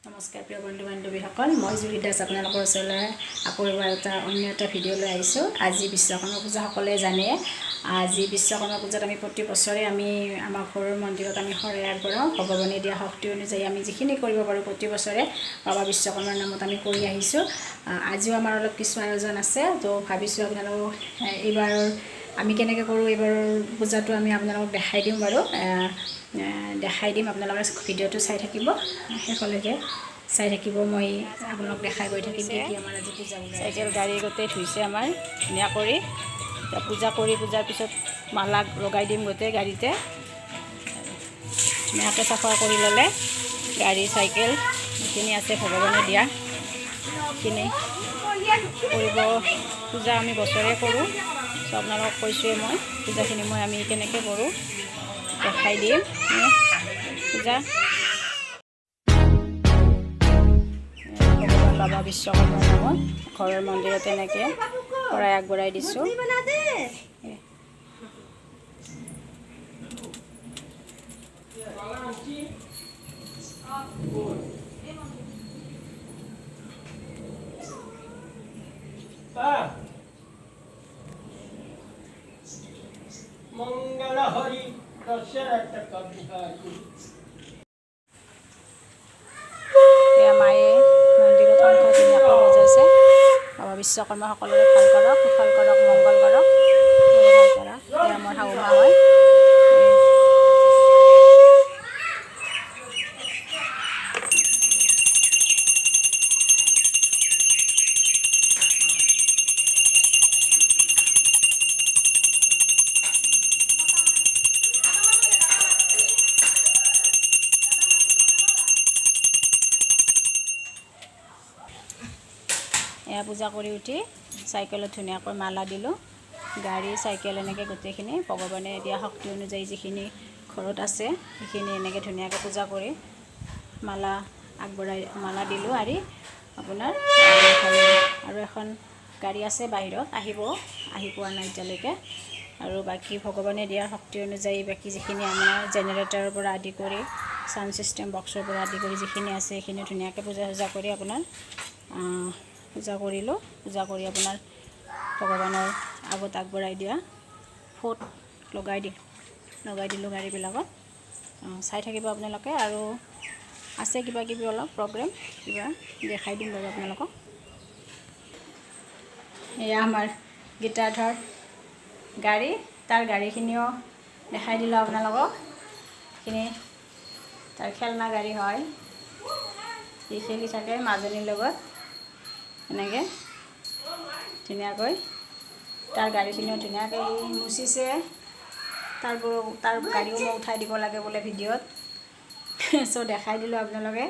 নমস্কাৰ প্ৰিয় বন্ধু বান্ধৱীসকল, মই জুৰি দাস আপোনালোকৰ ওচৰলৈ আকৌ এবাৰ অন্য এটা ভিডিঅ' লৈ আহিছোঁ। আজি বিশ্বকৰ্মা পূজা, সকলোৱে জানে। আজি বিশ্বকৰ্মা পূজাত আমি প্ৰতি বছৰে আমি আমাৰ ঘৰৰ মন্দিৰত আমি শৰাই আগবঢ়াওঁ। ভগৱানে দিয়া শক্তি অনুযায়ী আমি যিখিনি কৰিব পাৰোঁ, প্ৰতি বছৰে বাবা বিশ্বকৰ্মাৰ নামত আমি কৰি আহিছোঁ। আজিও আমাৰ অলপ কিছু আয়োজন আছে। তো ভাবিছোঁ আপোনালোকক এইবাৰৰ আমি কেনেকৈ কৰোঁ, এইবাৰৰ পূজাটো আমি আপোনালোকক দেখাই দিম বাৰু। দেখাই দিম, আপোনালোকে ভিডিঅ'টো চাই থাকিব, শেষলৈকে চাই থাকিব। মই আপোনালোক দেখাই গৈ থাকিম কি কি আমাৰ আজি পূজা। চাইকেল, গাড়ী গোটেই ধুইছে আমাৰ ধুনীয়া কৰি। এতিয়া পূজা কৰি পূজাৰ পিছত মালা লগাই দিম গোটেই গাড়ীতে। ধুনীয়াকৈ চাফা কৰি ল'লে গাড়ী, চাইকেল যিখিনি আছে, ভগৱানে দিয়া সেইখিনি কৰিব। পূজা আমি বছৰে কৰোঁ। চ' আপোনালোকক কৈছোঁৱে মই, পূজাখিনি মই আমি কেনেকৈ কৰোঁ দেখাই দিম। পূজা ভগৱান বাবা বিশ্বকৰ্মাৰ নামত ঘৰৰ মন্দিৰত এনেকৈ শৰাই আগবঢ়াই দিছোঁ। মঙ্গল হৰি দশৰথ বিহাৰী। এয়া মায়ে মন্দিৰত শংখ ধুনীয়াকৈ বজাইছে। বাবা বিশ্বকৰ্মা সকলোৰে ভাল কৰক, কুশল কৰক, মংগল কৰক, সকলোৰে ভাল কৰা। এয়া মোৰ শাহু মা হয়। এয়া পূজা কৰি উঠি চাইকেলত ধুনীয়াকৈ মালা দিলোঁ। গাড়ী, চাইকেল এনেকৈ গোটেইখিনি ভগৱানে দিয়া শক্তি অনুযায়ী যিখিনি ঘৰত আছে, সেইখিনি এনেকৈ ধুনীয়াকৈ পূজা কৰি মালা আগবঢ়াই মালা দিলোঁ। আৰু আপোনাৰ আৰু এখন গাড়ী আছে বাহিৰত, আহিব, আহি পোৱা নাই এতিয়ালৈকে। আৰু বাকী ভগৱানে দিয়া শক্তি অনুযায়ী বাকী যিখিনি আমাৰ জেনেৰেটৰৰ পৰা আদি কৰি, চাউণ্ড ছিষ্টেম বক্সৰ পৰা আদি কৰি যিখিনি আছে, সেইখিনি ধুনীয়াকৈ পূজা চূজা কৰি আপোনাৰ পূজা কৰিলোঁ। পূজা কৰি আপোনাৰ ভগৱানৰ আগত আগবঢ়াই দিয়া ফোঁট লগাই দিলোঁ গাড়ীবিলাকত। চাই থাকিব আপোনালোকে। আৰু আছে কিবা কিবি অলপ প্ৰগ্ৰেম কিবা, দেখাই দিম বাৰু আপোনালোকক। এয়া আমাৰ গীতাৰ্থৰ গাড়ী, তাৰ গাড়ীখিনিও দেখাই দিলোঁ আপোনালোকক। এইখিনি তাৰ খেলনা গাড়ী হয়, সি খেলি থাকে মাজনীৰ লগত এনেকৈ ধুনীয়াকৈ। তাৰ গাড়ীখিনিও ধুনীয়াকৈ সি মুচিছে। তাৰ গাড়ীও মই উঠাই দিব লাগে বোলে ভিডিঅ'ত। চ' দেখাই দিলোঁ, আপোনালোকে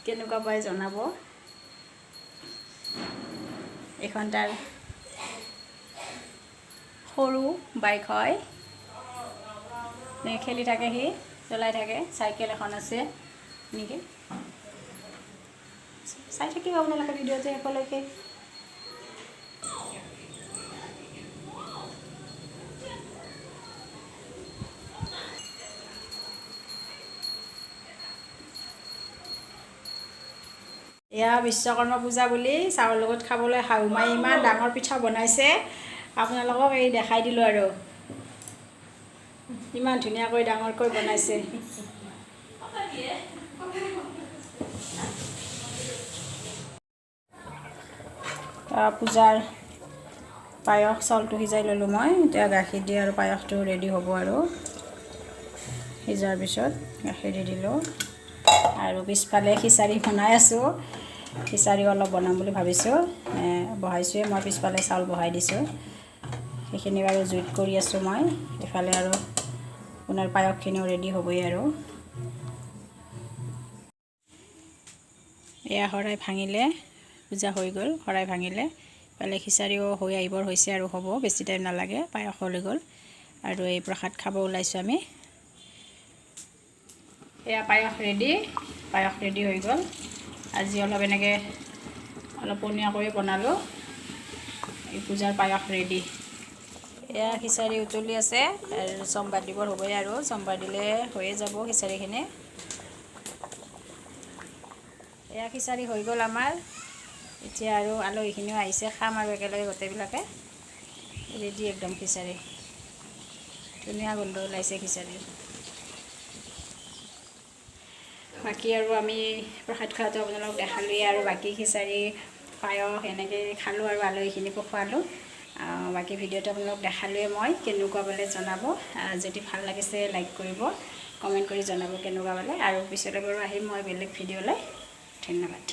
কেনেকুৱা পায় জনাব। এইখন তাৰ সৰু বাইক হয়, এনেকৈ খেলি থাকে সি, চলাই থাকে। চাইকেল এখন আছে। এনেকৈ চাই থাকিব আপোনালোকে ভিডিঅ'টো শেষলৈকে। এয়া বিশ্বকৰ্মা পূজা বুলি চাহৰ লগত খাবলৈ শাহু মায়ে ইমান ডাঙৰ পিঠা বনাইছে। আপোনালোকক এই দেখাই দিলোঁ আৰু, ইমান ধুনীয়াকৈ ডাঙৰকৈ বনাইছে। পূজাৰ পায়স চাউলটো সিজাই ল'লোঁ মই। এতিয়া গাখীৰ দি আৰু পায়সটো ৰেডি হ'ব। আৰু সিজাৰ পিছত গাখীৰ দি দিলোঁ। আৰু পিছফালে খিচাৰি বনাই আছোঁ। খিচাৰি অলপ বনাম বুলি ভাবিছোঁ, বহাইছোঁৱে মই। পিছফালে চাউল বহাই দিছোঁ, সেইখিনি বাৰু জুইত কৰি আছোঁ মই ইফালে। আৰু আপোনাৰ পায়সখিনিও ৰেডি হ'বই। আৰু এয়া শৰাই ভাঙিলে, পূজা হৈ গ'ল, শৰাই ভাঙিলে। ইফালে খিচাৰিও হৈ আহিবৰ হৈছে আৰু হ'ব, বেছি টাইম নালাগে। পায়স হৈ গ'ল আৰু এই প্ৰসাদ খাব ওলাইছোঁ আমি। এয়া পায়স ৰেডি, পায়স ৰেডি হৈ গ'ল। আজি অলপ এনেকৈ অলপ পনীয়া কৰি বনালোঁ। এই পূজাৰ পায়স ৰেডি। এয়া খিচাৰি উতলি আছে আৰু চম্বাৰ দিবৰ হ'বই আৰু চম্বাৰ দিলে হৈয়ে যাব খিচাৰিখিনি। এয়া খিচাৰি হৈ গ'ল আমাৰ। এতিয়া আৰু আলহীখিনিও আহিছে, খাম আৰু একেলগে গোটেইবিলাকে। ৰেডি একদম খিচাৰি, ধুনীয়া গোন্ধ ওলাইছে খিচাৰিৰ। বাকী আৰু আমি প্ৰসাদ খোৱাটো আপোনালোকক দেখালোৱে আৰু বাকী খিচাৰি, পায়স এনেকৈ খালোঁ আৰু আলহীখিনিকো খোৱালোঁ। বাকী ভিডিঅ'টো আপোনালোকক দেখালোৱে মই, কেনেকুৱা পালে জনাব। যদি ভাল লাগিছে লাইক কৰিব, কমেণ্ট কৰি জনাব কেনেকুৱা পালে। আৰু পিছলৈ বাৰু আহিম মই বেলেগ ভিডিঅ'লৈ। ধন্যবাদ।